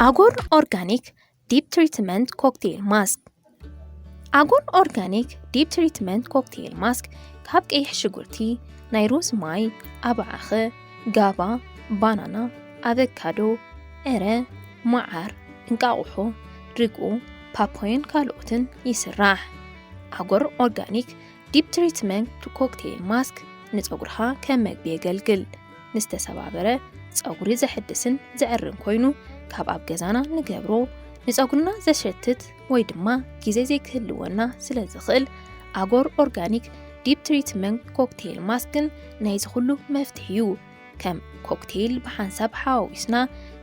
ኣጎር ኦርጋኒክ ዲፕ ትሪትመንት ኮክቴል ማስክ። ኣጎር ኦርጋኒክ ዲፕ ትሪትመንት ኮክቴል ማስክ ካብ ቀይሕ ሽጉርቲ፣ ናይ ሩዝ ማይ፣ ኣባዓኸ፣ ጋባ፣ ባናና፣ ኣቨካዶ፣ ዕረ፣ መዓር፣ እንቃቑሖ፣ ርግኦ፣ ፓፓዮን ካልኦትን ይስራሕ። ኣጎር ኦርጋኒክ ዲፕ ትሪትመንት ኮክቴል ማስክ ንጸጉርኻ ከም መግቢ የገልግል። ንዝተሰባበረ ጸጉሪ ዘሕድስን ዘዕርን ኮይኑ፣ ካብ ኣብ ገዛና ንገብሮ ንጸጉርና ዘሸትት ወይ ድማ ግዜ ዘይክህልወና ስለ ዝኽእል፣ ኣጎር ኦርጋኒክ ዲፕ ትሪትመንት ኮክቴል ማስክን ናይዚ ኩሉ መፍትሒ እዩ። ከም ኮክቴል ብሓንሳብ ሓዋዊስና፣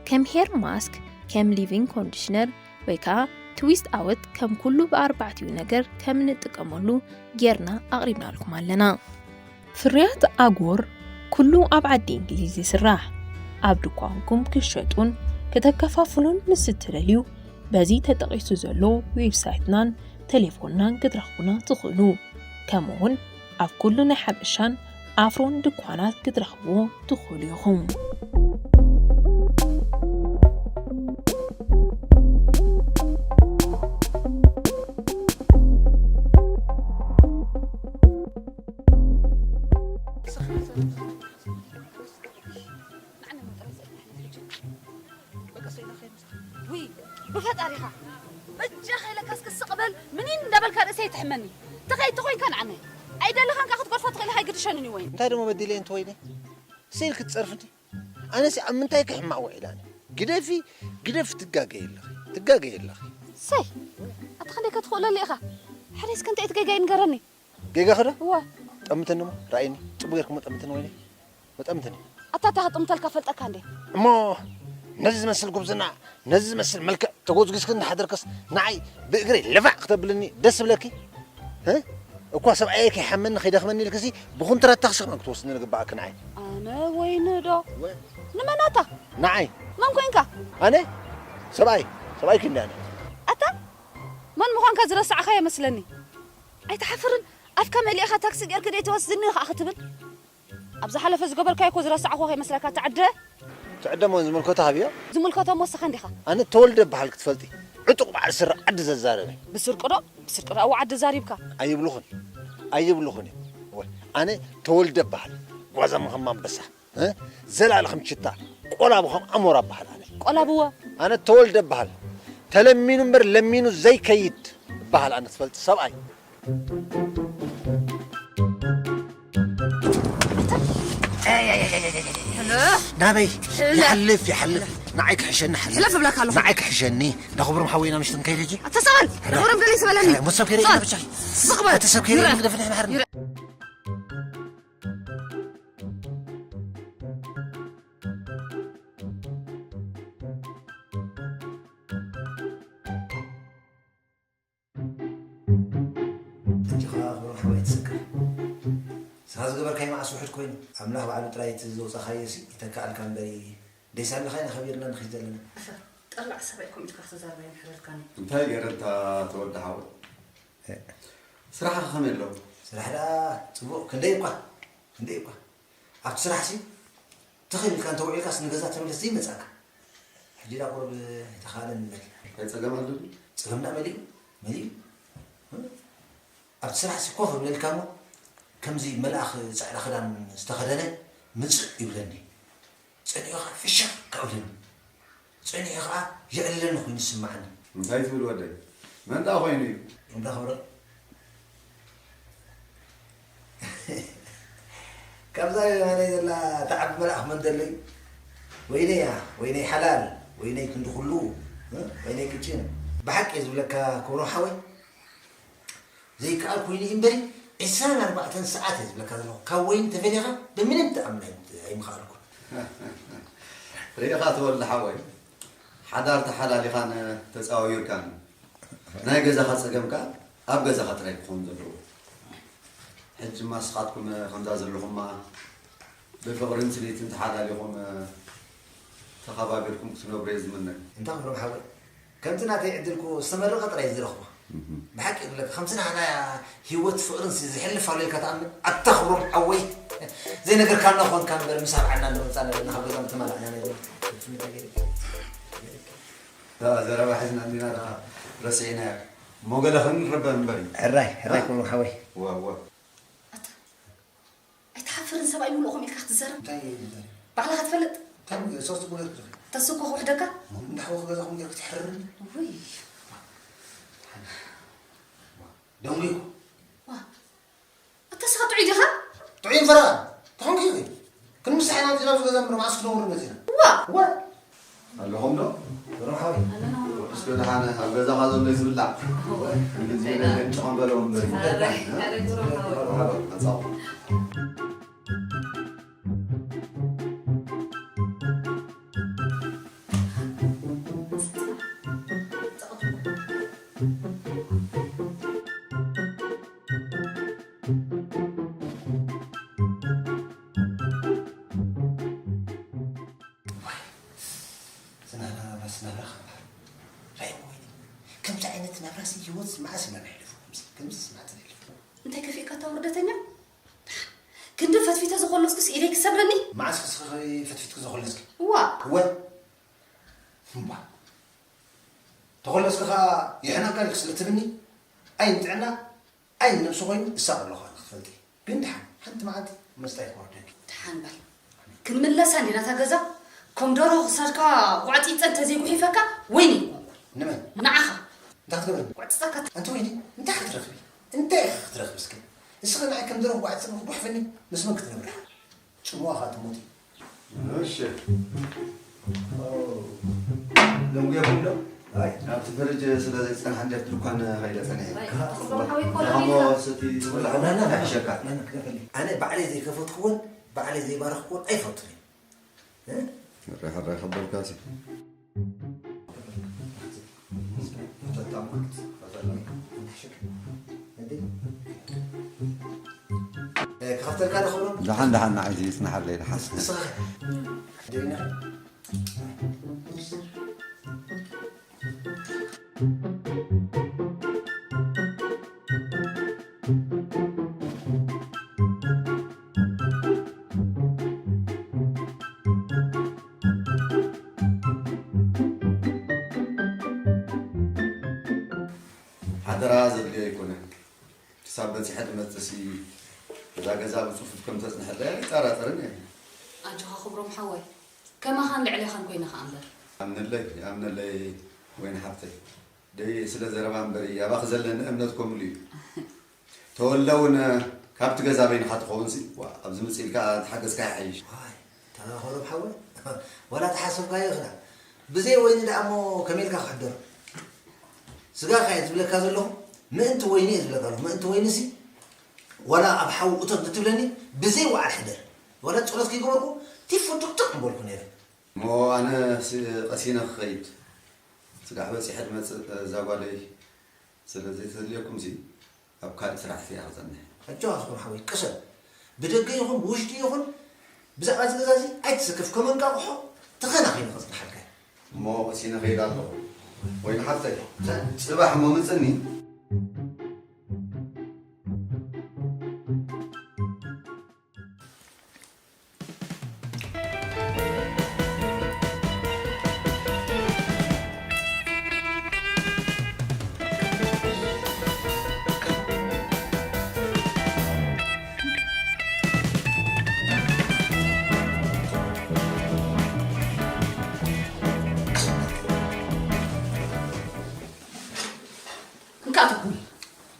ከም ሄር ማስክ፣ ከም ሊቪንግ ኮንዲሽነር ወይ ከዓ ትዊስት ኣወት ከም ኩሉ ብኣርባዕቲኡ ነገር ከም እንጥቀመሉ ጌርና ኣቕሪብናልኩም ኣለና። ፍርያት ኣጎር ኩሉ ኣብ ዓዲ እንግሊዝ ይስራሕ። ኣብ ድኳንኩም ክሸጡን ከተከፋፍሉን ምስ እትደልዩ፣ በዚ ተጠቒሱ ዘሎ ዌብሳይትናን ቴሌፎንናን ክትረኽቡና ትኽእሉ። ከምኡውን ኣብ ኩሉ ናይ ሓበሻን ኣፍሮን ድኳናት ክትረኽብዎ ትኽእሉ ኢኹም። ውይ፣ ብፈጣሪኻ በጃኻ ኢለካ እስኪ ስቕ በል። ምኒን እንዳበልካ ርእሰይ ትሕመኒ። ተኸይ ተኾይንካ ንዓመ ኣይደለኻን ከኣ ክትገድፎ ትኽእል ኢኻ፣ ኣይግድሸንን እዩ ወይኒ። እንታይ ደሞ በዲለ እንተ ወይኒ? ስኢል ክትጸርፍኒ? ኣነሲ ኣብ ምንታይ ክሕማቕ ውዒለ ኣነ? ግደፊ፣ ግደፊ፣ ትጋገይ ኣለኺ፣ ትጋገይ ኣለኺ። ሰይ፣ ኣታ ክንደይ ከትኽእለሉ ኢኻ? ሓደ እስከ እንታይ እቲ ጌጋይ ንገረኒ። ጌጋኺ ዶ? እወ። ጠምተኒ እሞ፣ ርኣይኒ፣ ጽቡቕ ጌርኪ እሞ ጠምተኒ ወይኒ። መጠምትኒ። ኣታ እንታይ ክጥምተልካ ፈልጠካ እንዴ? እሞ ነዚ ዝመስል ጉብዝና፣ ነዚ ዝመስል መልክዕ ተጎዝጊዝኪ እናሓደርክስ ንዓይ ብእግረይ ልፋዕ ክተብልኒ ደስ ይብለኪ? እ? እኳ ሰብኣየይ ከይሓመኒ ከይደኽመኒ ኢልክሲ ብኩንትራት ታክሲ ከማን ክትወስድኒ ዝግባኣኪ ንዓይ። ኣነ ወይኒ ዶ? ወ- ንመን ኣታ? ንዓይ። መን ኮንካ? ኣነ? ሰብኣይ። ሰብኣይኪ እንዲ ኣነ። ኣታ? መን ምዃንካ ዝረሳዕካዮ መስለኒ። ኣይትሓፍርን? ኣፍካ መሊእኻ ታክሲ ጌርኪ ደይ ትወስድኒ ኢኻ ክትብል? ኣብ ዝሓለፈ ዝገበርካዮ እኮ ዝረሳዕኩ ከይመስለካ፣ ትዕደ። ትዕደ እሞ ዝምልከቶ ሃብዮ። ዝምልከቶ እሞ ንስኻ እንዲኻ። ኣነ ተወልደ በሃል ክትፈልጢ፣ ዕጡቕ በዓል ስረ ዓዲ ዘዛረበ። ብስርቂ ዶ? ብስርቂ ደኣ ዓዲ ዛሪብካ። ኣይብሉኽን፣ ኣይብሉኽን እዮም። ወይ፣ ኣነ ተወልደ በሃል፣ ጓዛም ከም ኣንበሳ፣ እ? ዘላለ ከም ችታ፣ ቆላቡ ከም ኣሞራ በሃል ኣነ። ቆላብዎ። ኣነ ተወልደ በሃል፣ ተለሚኑ እምበር ለሚኑ ዘይከይድ በሃል ኣነ ትፈልጢ ሰብኣይ። ናበይ? ሕለፍ። ይሓልፍ፣ ይሓልፍ። ንዓይ ክሕሸኒ ሓልፍ። ሕለፍ እብለካ ኣለኹ። ንዓይ ክሕሸኒ። እንዳ ክብሮም ሓወይና ምሽቲ ንከይድ ሕጂ? ኣታ ሰቐል! እንዳ ክብሮም ገለ ይስበለኒ። ሙሰብ ከይደ ሰቐል! ብቻ። ስቕ በል! ኣታ ሰብ ከይደ ይረ! ንግደፍኒ ድሓር። ይረ! ሕጂ ኸኣ ክብሮም ሓወይ ትስከፍ። ንስኻ ዝገበርካዮ መዓስ ውሑድ ኮይኑ? ኣምላኽ ባዕሉ ጥራይ እቲ ዘውጻኻዮሲ ይተክኣልካ እምበሪ፣ ደይሳሚ ኸኣ ኢና ኸቢርና ንኺድ ዘለና። ጠላዕ ሰብኣይ ከምኡ ኢልካ ክትዛረብ ኣይምሕረልካን እዩ። እንታይ ገይረ እንታ ተወዲ ሓወይ? እ። ስራሕኸ ከመይ ኣሎ? ስራሕ ደኣ ጽቡቕ፣ ክንደይ እኳ፣ ክንደይ እኳ። ኣብቲ ስራሕሲ ትኽ ኢልካ እንተውዒልካስ ንገዛ ተመለስ ዘይመጻእካ። ሕጂ ደኣ ቁሩብ ኣይተኻእለን ንበል። እንታይ ጸገም ኣሎ? ጸገም ደኣ መሊኡ፣ መሊኡ። ኣብቲ ስራሕሲ ኮፍ እብለልካ እሞ፣ ከምዚ መልኣኽ ጻዕዳ ክዳን ዝተኸደነ ምጽእ ይብለኒ። ጸኒሑ ኸኣ ፍሽኽ ከብለኒ። ጸኒሑ ኸኣ የዕልለኒ ኮይኑ ዝስምዓኒ። እንታይ ትብል ወደይ? መን ደኣ ኮይኑ እዩ? እንዳ ክብረ-፣ ካብዛ የማነይ ዘላ ተዓቢ መልኣኽ መን ደሎ እዩ? ወይነይ እያ፣ ወይነይ ሓላል፣ ወይነይ ክንዲ ኩሉ፣ እ? ወይነይ ቅጭን። ብሓቂ እየ ዝብለካ ክብሮም ሓወይ፣ ዘይከኣል ኮይኑ እዩ እምበሪ፣ ዕስራን ኣርባዕተን ሰዓት እየ ዝብለካ ዘለኹ። ካብ ወይኒ ተፈሊኻ ብምንም ተኣምር ኣይ-፣ ኣይምኸኣልኩን። ርኢኻ ተወልደ ሓወይ፣ ሓዳር ተሓላሊኻን ተጻዋዊርካን፣ ናይ ገዛኻ ጸገም ከኣ ኣብ ገዛኻ ጥራይ ክኸውን ዘለዎ። ሕጂማ ንስኻትኩም ከምዛ ዘለኹማ ብፍቕርን ስኒትን ተሓላሊኹም ተኸባቢርኩም ክትነብሩ እየ ዝምነ። እንታ ክብሮም ሓወይ፣ ከምቲ ናተይ ዕድል እኮ ዝተመረቐ ጥራይ እዩ ዝረኽቦ። እህ። ብሓቂ ይብለካ፣ ከምቲ ናህና ህይወት ፍቕርን ሲ-፣ ዝሕልፍ ኣሎ ኢልካ ትኣምን? ኣታ ክብሮም ሓወይ፣ ዘይነገርካና ኾንካ እምበር፣ ምስ ኣብዓና እንዶ መጻና ዘለና ካብ ገዛ ምተማላእና ነይርና። ዘረባ ሒዝና እንዲና ደኣ ረሲዕናዮ። እሞ ገለ ክንረበ እምበር እዩ። ሕራይ፣ ሕራይ እ? ኩኑ ሓወይ። እወ፣ እወ። ኣታ፣ ኣይትሓፍርን ሰብኣይ ምሉእ ከምኡ ኢልካ ክትዛረብ? እንታይ እዩ ዝዛረብ? ባዕልኻ ትፈልጥ? እንታይ እዩ? ሶስት ጉዳይ ክትረኽብ። ተስኮ ክውሕደካ? እንዳሓወኹ ገዛኹም ጌርክ ትሕርር። ውይ። ደንጉይኩ። ዋ። ኣታ ንስኻ ጥዑይ ዲኻ? ጥዑይ እምበራ። ተኾንኩ እዩ። ክንምስሕ ኢና መጺና ኣብዚ ገዛ እምበር መዓስ ክነውሪ መጺና? ዋ። ዋ። ኣለኹም ዶ? ብሩኻዊ። እስከ ደሓን ኣብ ገዛኻ ዘሎ እዩ ዝብላዕ። እወ። ክንግዜ ኢለ እንጭኾም በለው እምበር። ኣረ፣ ኣረ፣ ብሩኻዊ። መርሓባ፣ መጻኹም። ዋይ፣ ዝናብራ ናብራ ዝናብራ ከንባር። ራይ ወይኒ፣ ከምዚ ዓይነት ናብራሲ ህይወት መዓስ ኢና ነሕልፎ? ከምዚ፣ ከምዚ ስማዕት ነሕልፎ። እንታይ ከፊእካ እታ ውርደተኛ? ክንዲ ፈትፊተ ዝኾለስኩስ ኢደይ ክሰብረኒ? መዓስ ክስኺ ፈትፊትኪ ዝኾለስኪ? እዋ። እወ። እምባ። ተኾለስኪ ኸኣ ይሕነካ ኢልኪ ስለ ትብኒ፣ ኣይንጥዕና፣ ኣይንነብሲ ኮይኑ እሳቕ ኣለኹ ኣነ ክትፈልጢ። ግን ደሓን፣ ሓንቲ መዓልቲ መስታይ ክወርደኪ። ደሓን በል። ክንምለሳ እንዲና እታ ገዛ፣ ከም ደርሆ ክሳድካ ጓዕጺጸ እንተዘይጉሒፈካ፣ ወይኒ ኣይኮንኩን። ንመን? ንዓኻ። እንታይ ክትገብረኒ? ጓዕጺጸካ። ኣንቲ ወይኒ፣ እንታይ ክትረኽቢ? እንታይ ኢኺ ክትረኽቢ እስከ? እስኺ ንዓይ ከም ደርሆ ጓዕጺጽ ክጉሕፍኒ፣ ምስ መን ክትነብሪ ኢኺ? ጽምዋ ኢኻ ትሞቲ። እሺ። ደንጉየኩም ዶ? ኣይ፣ ናብቲ ፍርጅ ስለ ዘይጸንሓ እንድያ ድኳን ከይደ ጸኒሐ። ኣይ፣ ትኹም ሓወይ እኮ ደኣ እሞ ሎሚ ስቲ ዝብላዕ ናና፣ ናና፣ ኣይሕሸካ። ናና፣ ክደፈለይ። ኣነ ባዕለይ ዘይከፈትኩዎን ባዕለይ ዘይባረኽኩዎን ኣይፈቱን እየ። እ? ሕራይ፣ ሕራይ ከበልካሲ። ክኸፍተልካ ዶ ክብሎ? ደሓን፣ ደሓን፣ ንዓይ ይጽናሓለይ፣ ደሓን። ንስኻ ኸ? ደሊና? ሓደራ ዘድልዮ ኣይኮነን። ክሳብ በጺሐ ትመጽእሲ፣ እዛ ገዛ ብጽፉፍ ከም ተጽንሐለይ ኣይጠራጠርን እየ። ኣጆኻ ክብሮም ሓወይ፣ ከማኻን ልዕሌኻን ኮይነ ኸኣ እምበር። ኣምነለይ፣ ኣምነለይ ወይኒ ሓብተይ። ደይ ስለ ዘረባ እምበር፣ ኣባኺ ዘለኒ እምነት እኮ ምሉእ እዩ። ተወለ እውን ካብቲ ገዛ በይንኻ ትኸውንሲ፣ ዋ፣ ኣብዚ ምጽእ ኢልካ ተሓገዝካ ይሓይሽ። ዋይ፣ ተናኾሎም ሓወይ፣ ዋላ ተሓሰብካዮ ኢኽና። ብዘይ ወይኒ ደኣ እሞ ከመይ ኢልካ ክሕደር? ስጋኻ እየ ዝብለካ ዘለኹ፣ ምእንቲ ወይኒ እየ ዝብለካ ዘለኹ። ምእንቲ ወይኒሲ፣ ዋላ ኣብ ሓዊ እቶት እንትትብለኒ፣ ብዘይ ወዓል ሕደር። ዋላ ጸሎት ከይገበርኩ፣ ቲፎ ዱቅዱቅ ምበልኩ ነይረ። እሞ ኣነ ሲ-፣ ቀሲነ ክኸይድ። ስጋሕ በጺሐ ድመጽእ፣ እዛ ጓለይ ስለ ዘይተድልየኩምሲ፣ ኣብ ካልእ ስራሕቲ እያ ክጸንሕ። ኣጆኻ ክቡር ሓወይ፣ ቅሰን። ብደገ ይኹን ብውሽጢ ይኹን፣ ብዛዕባ እዚ ገዛ እዚ ኣይትስከፍ፣ ከም እንቃቑሖ ተኸናኺነ ከጽንሓልካ እየ። እሞ ቀሲነ እኸይድ ኣለኹ። ወይኒ ሓፍተይ፣ ጽባሕ እሞ ምጽኒ። እንካ ትኩል።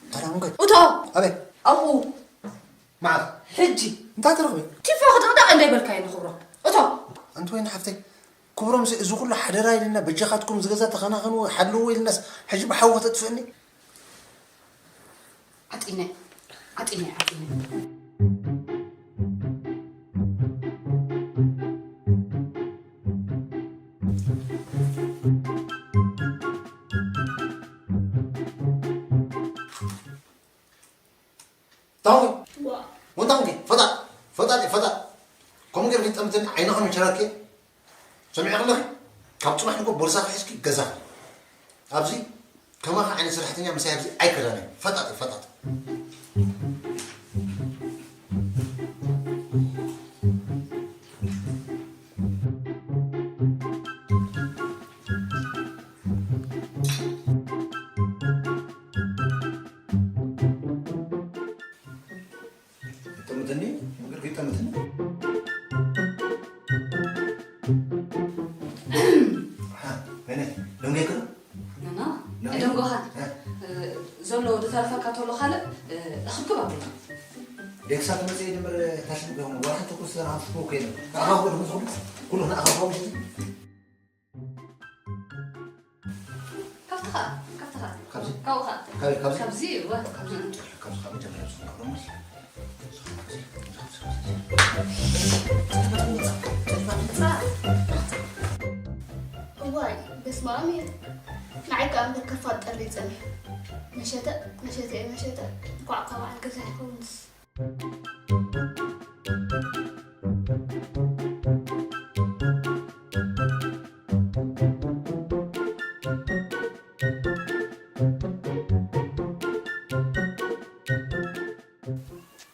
ተራ ሙገድ። እቶ። ኣበይ? ኣብኡ። መዓስ? ሕጂ። እንታይ ትረኽቢ? ቲፎ ክድቕዳቕ እንዳይበልካዮ ንኽብሮ። እቶ። ኣንቲ ወይኒ ሓፍተይ፣ ክብሮም እዚ፣ እዚ ኩሉ ሓደራ ኢልና፣ በጃኻትኩም ዝገዛ ተኸናኸንዎ፣ ሓልዎ ኢልናስ፣ ሕጂ ብሓዊ ከተጥፍእኒ? ዓጢነ፣ ዓጢነ፣ ዓጢነ። ታንኩ። ዋ። ወንታንኩ። ፈጣጥ። ፈጣጥ፣ ፈጣጥ። ከምኡ ጌርኪ ጠምተኒ፣ ዓይንኻ መቸራርኪ። ሰሚዕኺ ኣለኺ? ካብ ጽባሕ ንጎ ቦርሳኺ ሒዝኪ ገዛኺ። ኣብዚ ከማኻ ዓይነት ሰራሕተኛ ምሳይ ኣብዚ ኣይከዳንን። ፈጣጥ፣ ፈጣጥ። ብኻ ዘሎ ዝተረፈካ ተሎ ካልእ እኽብክብ ኣብልካ። ዴክሳ ትመጽእ ድምር ታሽም ከሆነ ዋላ ተኩስ ዘና ትኩ ከይነ ኣኻቦ ድምጽ ኩሉ ና ኣኻቦ ምሽ ካብትኻ ካብትኻ ካብዚ ካብኻ ካብዚ ካብዚ ካብዚ እወ ካብዚ ካብዚ ካብዚ ጀመረ ዝነበረ እዋይ በስመ ኣብ እየ። ንዓይ ከኣ እምበር ከፋጥ ጠሪ ይጸንሕ። መሸተ መሸተ እየ መሸተ። እንኳዕ ካብ በዓል ገዛ ይኸውንስ።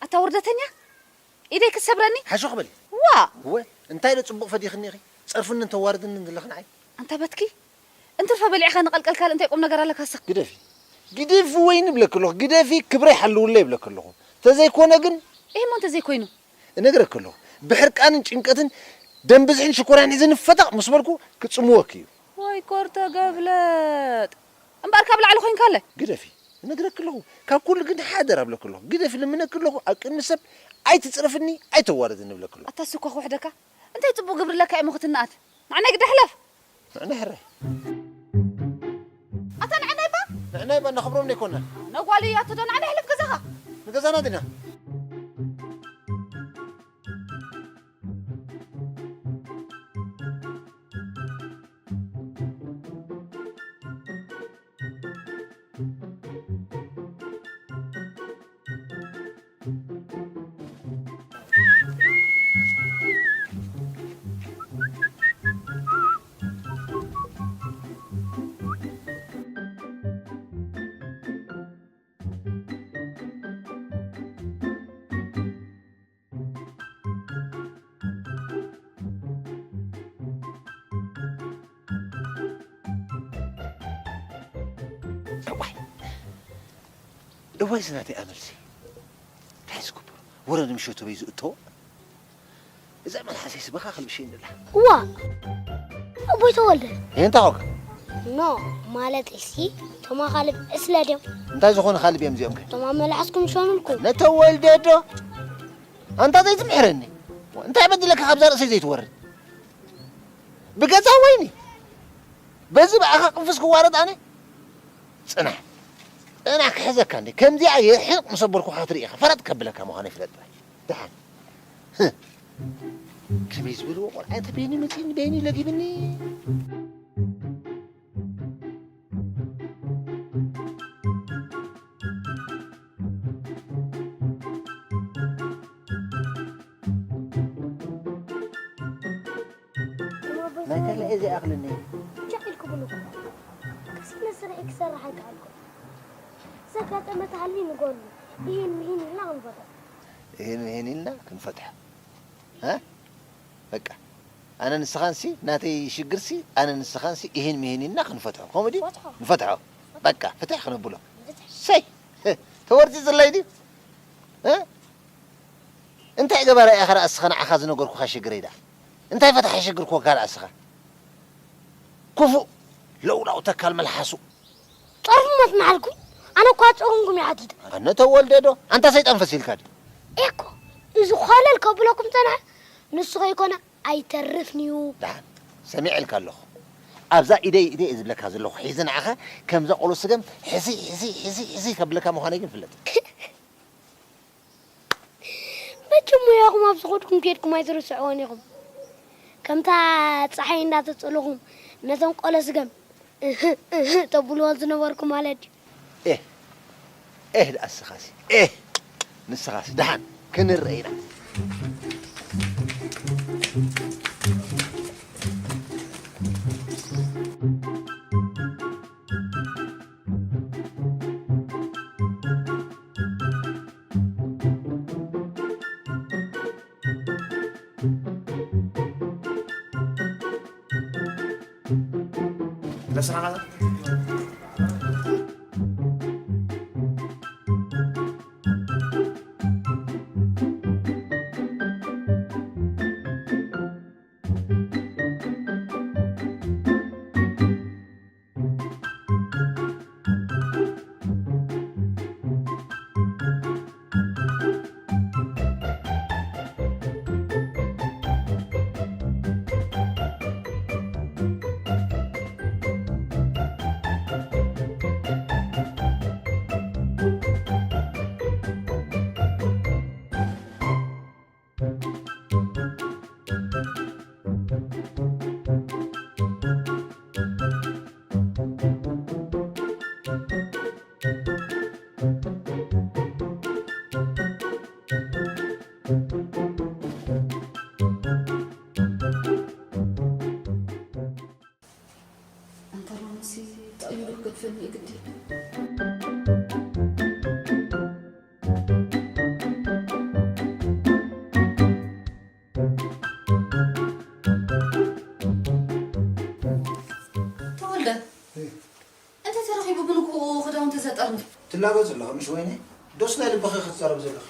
ኣታ ውርደተኛ፣ ኢደይ ክትሰብረኒ? ሓሾኽ በሊ። ዋ! እወ፣ እንታይ ዶ ጽቡቕ ፈዲኽኒ ኢኺ? ጸርፍኒ እንተዋርድኒ ዘለኽን ዓይ። ኣንታ በትኪ፣ እንትርፈ በሊዕኻ ንቐልቀል ካልእ እንታይ ቁም ነገር ኣለካ ስኽ? ግደፊ። ግደፊ ወይኒ እብለኪ ኣለኹ። ግደፊ፣ ክብረይ ሓልውለይ እብለኪ ኣለኹ። ተዘይኮነ ግን እሞ እንተዘይኮይኑ? እነግረኪ ኣለኹ። ብሕርቃንን ጭንቀትን ደም ብዝሕን ሽኮርያን ሒዘ ንፈታቕ ምስ በልኩ ክጽምወኪ እዩ። ወይ ኮርተ ገብለጥ። እምበኣር ካብ ላዕሊ ኮይንካለ? ግደፊ። እነግረኪ ኣለኹ። ካብ ኩሉ ግን ሓደራ እብለኪ ኣለኹ። ግደፊ ልምነኪ ኣለኹ። ኣብ ቅድሚ ሰብ ኣይትጽረፍኒ፣ ኣይተዋርድኒ እብለኪ ኣለኹ። ኣታ ስኳ ክውሕደካ። እንታይ ጽቡቕ ግብሪ ኣለካ እሞ ክትነኣድ? ንዓናይ ግዳ ሕለፍ። ንዕና ሕራይ። ኣታ ንዕናይ ባ? ንዕናይ ባ እናኽብሮም ዘይኮና። ነጓል እያ ትዶ ንዓናይ ሕለፍ ገዛኻ። ንገዛና ዲና። እዋይ፣ እዋይ፣ ዝናተይ ኣመልሲ። እንታይ ዝግበሩ? ወረ ንምሸቱ በይ ዝእተዎ? እዛ መልሓሰይ ስበኻ ክልብሸይ እንድላ። እዋ፣ ኣቦይ ተወልደ። ይሄ እንታይ ኾንካ? ኖ፣ ማለት እሲ፣ ቶማ ካልብ ዕስለ ድዮም? እንታይ ዝኾነ ካልብ እዮም እዚኦም ከ? ቶማ መልሓስኩም ሸኑልኩም። ነተወልደ ዶ? ኣንታ ዘይትምሕረኒ። እንታይ በድለካ ካብዛ ርእሰይ ዘይትወርድ? ብገዛ ወይኒ። በዚ ብኣኻ ቅንፍዝ ክዋረድ ኣነ? ጽናሕ። ጽናሕ ክሕዘካ እንዴ? ከምዚኣ የሕንቕ ምስ ኣበልኩኻ ክትርኢ ኢኻ። ፈረጥ ከብለካ ምዃነይ ፍለጥ ጥራይ። ደሓን። ህህ። ከመይ ዝበልዎ ቆልዓ፣ እቲ ቤኒ መጺእኒ፣ ቤኒ ለጊብኒ። ናይ ካልእ እዚ ኣኽልኒ። ጃዕ ኢልኩ ብሉኩ። ቀስ ኢለ ስርሐይ ክሰርሕ ኣይከኣልኩ። ዘጋጠመ ተሃልዩ ንገሩኒ። ይህን ምሂን ኢልና ክንፈትሖ። ይህን ምሂን ኢልና ክንፈትሖ። እ? በቃ። ኣነ ንስኻንሲ፣ ናተይ ሽግርሲ፣ ኣነ ንስኻንሲ፣ ይህን ምሂን ኢልና ክንፈትሖ። ከምኡ ድዩ? ፈትሖ። ንፈትሖ። በቃ፣ ፍትሕ ክነብሎ። ፍትሕ። ሰይ! ተወርጺ ዝለይ ድዩ? እ? እንታይ ገባር እያ ኸ ደኣ እስኻ ንዓኻ ዝነገርኩኻ ሽግረይ ደኣ? እንታይ ፈታሒ ሽግር ኮንካ ደኣ እስኻ? ክፉእ ለውላው ተካል መልሓሱ። ጸርፊ ሞት ንዓልኩም? ኣነ እኳ ጸጉምኩም ይሓትት። ኣነ ተወልደ ዶ? ኣንታ ሰይጣን ፈሲልካ ድዩ? ኤኮ፣ እዚ ኾለል ከብለኩም ጸንሐ፣ ንሱ ከይኮነ ኣይተርፍንዩ። ደሓን፣ ሰሚዐልካ ኣለኹ። ኣብዛ ኢደይ ኢደይ እየ ዝብለካ ዘለኹ። ሒዚ ንዓኻ ከምዛ ቆሎ ስገም ሕስይ፣ ሕስይ፣ ሕስይ፣ ሕስይ ከብለካ ምዃነይ ግን ፍለጥ። መቸም ሞያኹም ኣብ ዝኸድኩም ኬድኩም ኣይትርስዕዎን ኢኹም። ከምታ ጸሓይ እንዳተጸለኹም ነቶም ቆሎ ስገም እህ፣ እህ ተብልዎ ዝነበርኩም ማለት ድዩ? ኤህ፣ ኤህ ደኣ እስኻሲ፣ ኤህ ንስኻሲ፣ ደሓን ክንርአ ኢና። ለስራኻ ተወልደ፣ እንታይ ተረኺቡ ብንኩኡ ክዳውንቲ ዘጠርንፍ? ትላገጽ ኣለኻ፣ ምሽ ወይኒ? ዶስ ናይ ልብኺ ክትዛረብ ዘለኺ?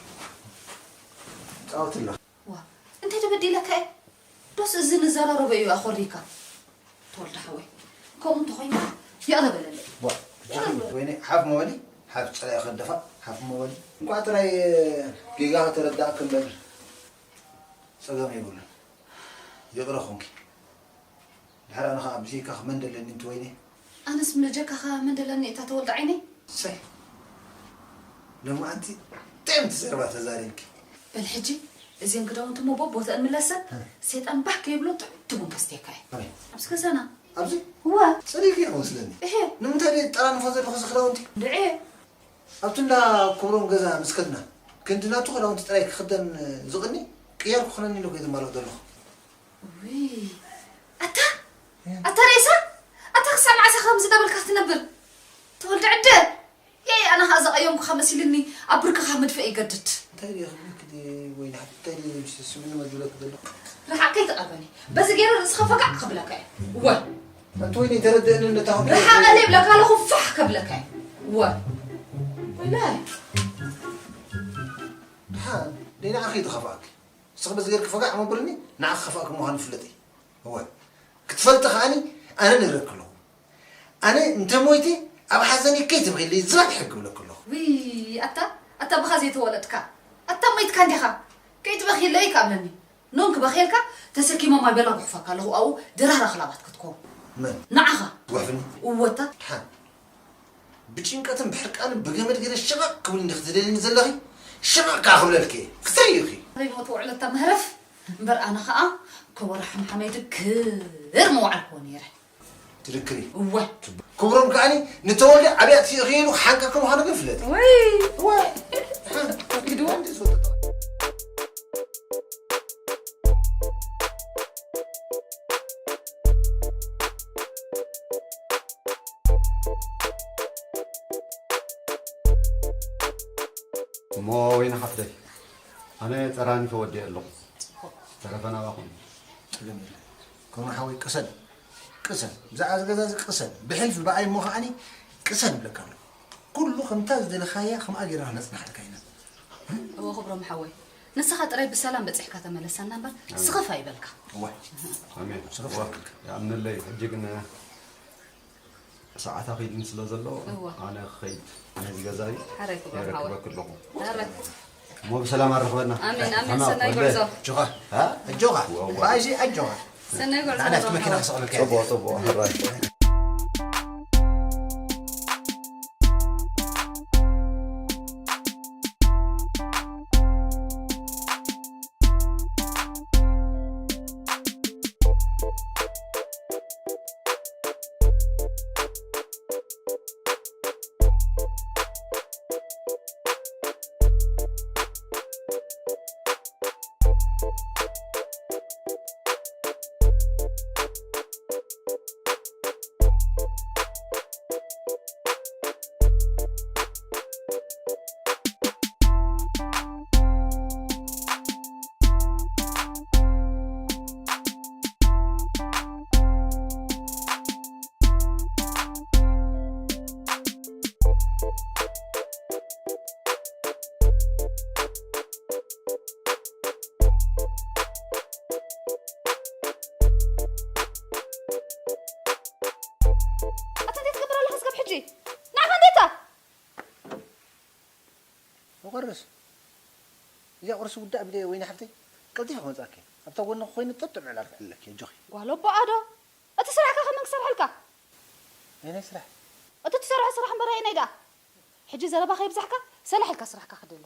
ጻወት ኣለኻ። ዋ፣ እንታይ ተበዲለካ እየ? ዶስ እዚ ንዘራረቦ እዩ ኣኾሪካ? ተወልደ ሓወይ፣ ከምኡ እንተኾይኑ ይቕረ በለለይ። ዋ፣ ብጃኺ ወይኒ፣ ሓፍ መበሊ፣ ሓፍ ጸላኢ ከደፋ፣ ሓፍ መበሊ። እንኳዕ ጥራይ ጌጋ ከተረዳእክ እምበር ጸገም የብሉን። ይቕረ ኹንኪ። ድሕሪ ኣነ ኸኣ ብጀይካኺ መን ደለኒ እንተ ወይኒ? ኣነስ ብጀካኻ መን ደለኒ እታ ተወልደ ዓይነይ? ሰይ፣ ሎማዓንቲ እንታይ ምትዘርባ ተዛሪብኪ? በል ሕጂ እዘን ክዳውንቲ እሞ በቦተአን ምለሰን፣ እ። ሰይጣን ባህ ከይብሎ ጥዑም ትቡን ከስትየካ እየ። ኣበይ? ኣብዚ ገዛና። ኣብዚ? እወ። ጸሊእኪ ኢኺ መስለኒ። እሄ። ንምንታይ ድየ ጠራንፎ ዘለኹ እዚ ክዳውንቲ? ድዒ። ኣብቲ እንዳ ክብሮም ገዛ ምስ ከድና፣ ክንዲ ናቱ ክዳውንቲ ጥራይ ክኽደን ዝቕኒ ቅያር ክኾነኒ ኢለ እኮ እየ ዘማርቕ ዘለኹ። ውይ፣ ኣታ፣ ኣታ ሬሳ፣ ኣታ ክሳብ መዓስ ኢኻ ከምዚ እንዳበልካ ክትነብር? ተወልደ ዕደ፣ የይ፣ ኣነ ኸኣ ዘቐየምኩኻ መሲልኒ ኣብ ብርክኻ መድፍእ ይገድድ። እንታይ ድየ ክብለኪ ድየ ወይኒ ሓፍተይ? እንታይ ድየ ምስ ስምዒት ዝመዝብለኪ ዘለኹ? ርሓቕ ከይትቐርበኒ። በዚ ገይረ ርእስኻ ፈጋዕ ከብለካ እየ። ወ። ኣንቲ ወይኒ ተረድእኒ ነታ ኹሉ። ርሓቐለይ ይብለካ ኣለኹ፣ ፋሕ ከብለካ እየ። ወ። ወይላይ። ደሓን፣ ደይ ንዓኺ እዩ ዝኸፍኣኪ። ንስኺ በዚ ጌርኪ ፈጋዕ መብልኒ፣ ንዓኺ ከፍኣኪ ምዃኑ ፍለጢ። እወ፣ ክትፈልጢ ከኣኒ ኣነ ነግረኪ ኣለኹ። ኣነ እንተ ሞይተ ኣብ ሓዘነይ ከይትብኺለይ ዝባን ሕጊ እብለኪ ኣለኹ። ውይ፣ ኣታ፣ ኣታ ብኻ ዘይተወለድካ። ኣታ ሞይትካ እንዲኻ። ከይትበኽየለይ ይከኣለኒ። ኖን ክበኽየልካ ተሰኪሞም ኣይበላ ጉሕፈካ ኣለኹ ኣብኡ ድራር ኣኽላባት ክትኮን። መን? ንዓኻ። ጉሕፍኒ? እወታ። ደሓን። ብጭንቀትን ብሕርቃንን ብገመድ ገለ ሽቐቕ ክብል እንዲኺ ትደልይኒ ዘለኺ? ሽቐቕ ከኣ ክብለልኪ እየ። ክትርእዪ ኢኺ። ኣበይ ሞት ውዕለታ መህረፍ? እምበር ኣነ ኸኣ ከበሮ ሓምሓመይ ድክር ምውዓልክዎ ነይረ። ትድክሪ? እወ። ክብሮም ከኣኒ ንተወልደ ኣብያ ትእኽየሉ ሓንቀ ከምዃኑ ግን ፍለጥ። ወይ! እወ። ግድዋ። እሞ ወይኒ ሓፍተይ፣ ኣነ ጸራኒፈ ወዲኤ ኣለኹ። ተረፈ ናባኹም። ጸገም የለን። ከምኡ ሓወይ ቅሰን፣ ቅሰን። ብዛዕባ እዚ ገዛ እዚ ቅሰን። ብሕልፊ ብኣይ እሞ ከኣኒ ቅሰን እብለካ ኣለኹ። ኩሉ ከምታ ዝደለኻያ ከምኣ ጌርና ክነጽናሓልካ ኢና። እወ ክብሮም ሓወይ፣ ንስኻ ጥራይ ብሰላም በጺሕካ ተመለሰና እምበር ኣሜን። ስኽፍ ኣይበልካ። እወ። ኣሜን። ስኽፍ እወ። ኣይበልካ። ይኣምነለይ። ሕጂ ግን ሰዓት ኣኺሉኒ ስለ ዘሎ፣ እወ። ኣነ ክኸይድ ነዚ ገዛ እዩ። ሓራይ ክብሮም ሓወይ። የረክበኪ ኣለኹ። ሓራይ። እሞ ብሰላም ኣረኽበና። ኣሜን፣ ኣሜን። ሕማቕ ሰናይ ኩለ። ጉዕዞ። ኣጆኻ። ሃ? ኣጆኻ። እወ፣ እወ። ባይዚ ኣጆኻ። ሰናይ ጉዕዞ ንዓና ኣብቲ ክብሮም መኪና ሓወይ። ክሰቕለልካ እየ። ጽቡቕ፣ ጽቡቕ። ሕራይ። ኣታ እንታይ ትገብር ኣለኻ ስጋብ ሕጂ? ንዓኻ እንዴታ? መቆርስ፣ እዚኣ ቁርሲ ውዳእ ብለየ ወይኒ ሓፍተይ፣ ቀልጢፈ ክመጽኣኪ እየ። ኣብታ ጎንኺ ኮይነ ጥጥዕ ምዕላል ክዕልለኪ እየ፣ ኣጆኺ። ጓል ኣቦኣ ዶ? እቲ ስራሕካ ከመን ክሰርሐልካ? ናይ ናይ ስራሕ። እቲ ትሰርሖ ስራሕ እምበር ኣየናይ ደኣ? ሕጂ ዘረባ ከየብዛሕካ ሰላሕ ኢልካ ስራሕካ ክደለ።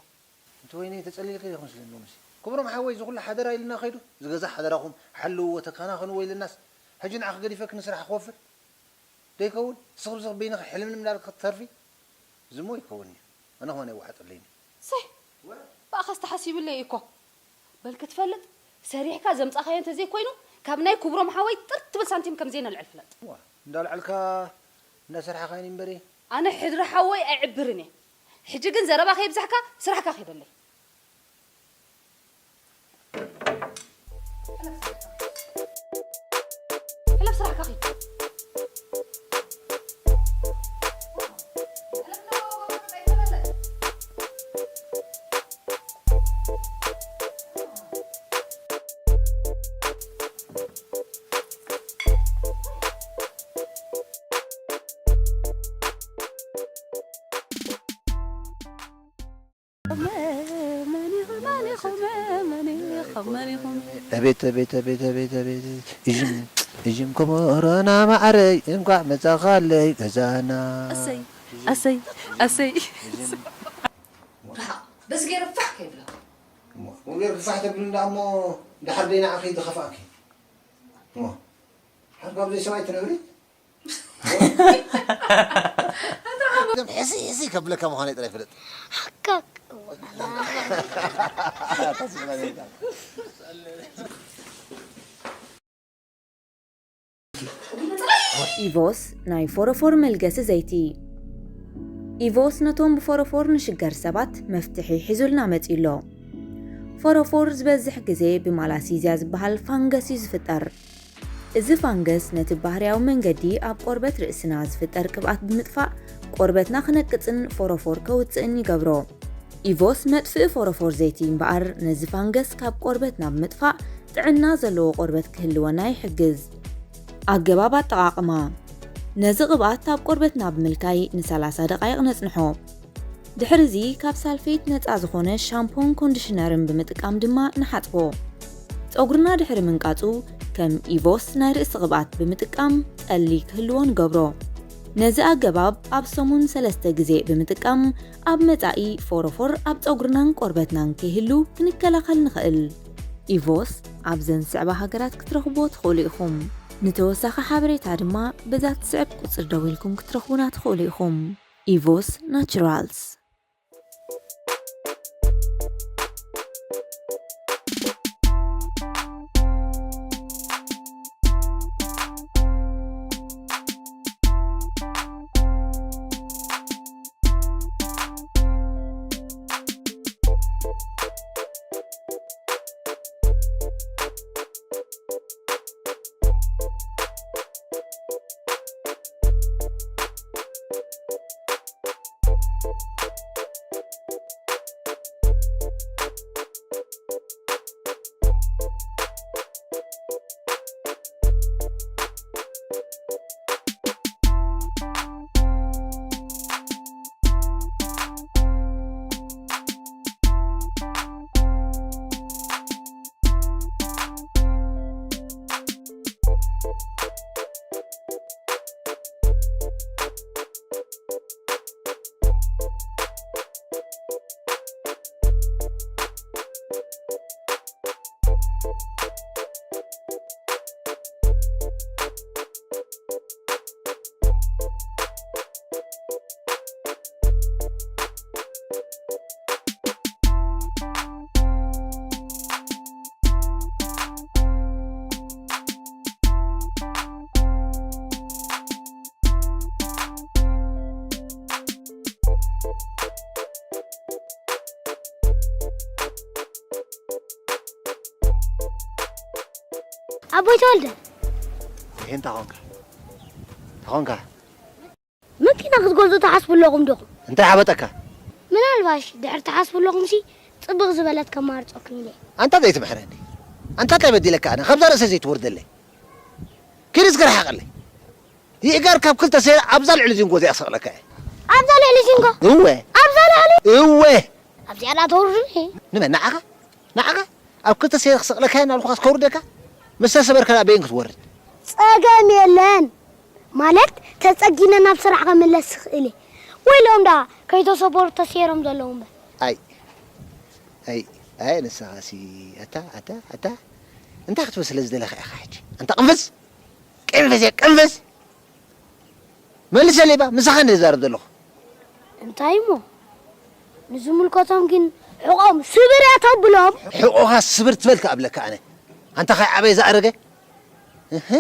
እቲ ወይኒ ተጸሊልኪ ዲኺ መስለኒ ሎምሲ። ክብሮም ሓወይ እዚ ኩሉ ሓደራ ኢልና ከይዱ፣ እዚ ገዛ ሓደራኹም ሓልውዎ ተከናኸንዎ ኢልናስ፣ ሕጂ ንዓኺ ገዲፈኪ ንስራሕ ክወፍር? ደይከውን? ስኽብ ስኽብ በይንኺ ሕልምልም እንዳበልኪ ክትተርፊ? እዚ እሞ ኣይከውንን እዩ። ኣነ ኸማን ኣይወዓጠለይን እዩ። ሰይ! ብኣኻ ዝተሓሲቡለይ እዩ እኮ። በል ክትፈልጥ፣ ሰሪሕካ ዘምጻኻዮ እንተዘይኮይኑ፣ ካብ ናይ ክብሮም ሓወይ ጥር ትብል ሳንቲም ከም ዘይነልዕል ፍለጥ። እዋ፣ እንዳልዓልካ እንዳሰርሓኻኒ እምበሪ፣ ኣነ ሕድሪ ሓወይ ኣይዕብርን እየ። ሕጂ ግን ዘረባ ከይብዛሕካ ስራሕካ ኪደለይ። ሕለፍ ስራሕካ ኪድ። መን ኢኹም? መን ኢኹም? መን ኢኹም? መን ኢኹም? መን ኢኹም? ኣቤት፣ ኣቤት፣ ኣቤት፣ ኣቤት፣ ኣቤት። እዥም፣ እዥም ኮሞሮና ማዕረይ፣ እንኳዕ መጻኻለይ ገዛና። ኣሰይ፣ ኣሰይ፣ ኣሰይ። ርሓቕ፣ በዚ ገይረ ፋሕ ከይብላ። እሞ፣ እሞ ገይርኪ ፋሕ ተብሊ እንዳ እሞ፣ ድሓር ደይ ንዓኺ ዝኸፍኣኪ። እሞ፣ ሓር ካብ ዘይሰብኣይ ትነብሪ? ሕሲ ሕሲ ከብለካ ምዃነይ ጥራይ ፍለጥ። ሓቃቅ። ኢቮስ ናይ ፎሮፎር መልገሲ ዘይቲ። ኢቮስ ነቶም ብፎሮፎር ንሽገር ሰባት መፍትሒ ሒዙልና መጺኡ ኣሎ። ፎሮፎር ዝበዝሕ ግዜ ብማላሲዝያ ዝበሃል ፋንገስ እዩ ዝፍጠር። እዚ ፋንገስ ነቲ ባህርያዊ መንገዲ ኣብ ቆርበት ርእስና ዝፍጠር ቅብኣት ብምጥፋእ፣ ቆርበትና ክነቅጽን ፎሮፎር ከውጽእን ይገብሮ። ኢቮስ መጥፍኢ ፎሮፎር ዘይቲ እምበኣር፣ ነዚ ፋንገስ ካብ ቆርበትና ብምጥፋእ፣ ጥዕና ዘለዎ ቆርበት ክህልወና ይሕግዝ። ኣገባብ ኣጠቓቕማ። ነዚ ቅብኣት ኣብ ቆርበትና ብምልካይ ንሰላሳ ደቓይቕ ነጽንሖ። ድሕሪ እዚ፣ ካብ ሳልፌት ነጻ ዝኾነ ሻምፖን ኮንዲሽነርን ብምጥቃም ድማ ንሓጽቦ። ጸጉርና ድሕሪ ምንቃጹ፣ ከም ኢቮስ ናይ ርእሲ ቅብኣት ብምጥቃም ጸሊ ክህልዎ ንገብሮ። ነዚ ኣገባብ ኣብ ሰሙን ሰለስተ ግዜ ብምጥቃም፣ ኣብ መጻኢ ፎሮፎር ኣብ ጸጉርናን ቆርበትናን ከይህሉ ክንከላኸል ንኽእል። ኢቮስ ኣብዘን ዝስዕባ ሃገራት ክትረኽብዎ ትኽእሉ ኢኹም። ንተወሳኺ ሓበሬታ ድማ በዛ ትስዕብ ቁጽሪ ደዊልኩም ክትረኽቡና ትኽእሉ ኢኹም። ኢቮስ ናቹራልስ። ኣቦይ ተወልደ። ይሄ እንታይ ኾንካ? እንታይ ኾንካ? መኪና ክትገዝኡ ትሓስቡ ኣለኹም ዲኹም? እንታይ ሓበጠካ? ምናልባሽ ድሕር ትሓስቡ ኣለኹምሲ፣ ጽብቕ ዝበለት ከማርጸኩም ኢለ። ኣንታ ዘይትምሕረኒ። ኣንታ እንታይ በዲለካ ኣነ? ካብዛ ርእሰ ዘይትወርደለይ። ኪድ እስከ ርሓቐለይ። ይእጋር ካብ ክልተ ሰይረ ኣብዛ ልዕሊ ዚንጎ እዚኣ ክሰቕለካ እየ። ኣብዛ ልዕሊ ዚንጎ? እወ። ኣብዛ ልዕሊ? እወ። ኣብዚኣ ዳ ተውርዱኒ። ንመን? ንዓኻ? ንዓኻ? ኣብ ክልተ ሰይረ ክሰቕለካ እየ እናበልኩኻስ ከውርደካ? ምስ ተሰበርካ ደኣ በየን ክትወርድ? ጸገም የለን። ማለት ተጸጊነ ናብ ስራሕ ክምለስ ይኽእል እየ። ወይ ኢሎም ደኣ ከይተሰበሩ ተሰይሮም ዘለዉ እምበር። ኣይ። ኣይ። ኣይ ንስኻሲ። ኣታ፣ ኣታ፣ ኣታ። እንታይ ክትብል ስለ ዝደለኻ ኢኻ ሕጂ? ኣንታ ቅንፍዝ! ቅንፍዝ እየ፣ ቅንፍዝ! መልሰለይ ባ፣ ምሳኻ እንደ ዝዛረብ ዘለኹ። እንታይ እሞ? ንዝምልከቶም ግን ሕቖም ስብር እያ ተብሎም። ሕቖኻ ስብር ትበል ከኣ እብለካ ኣነ። ኣንታ ኻይ ዓበየ ዝኣረገ? እህ።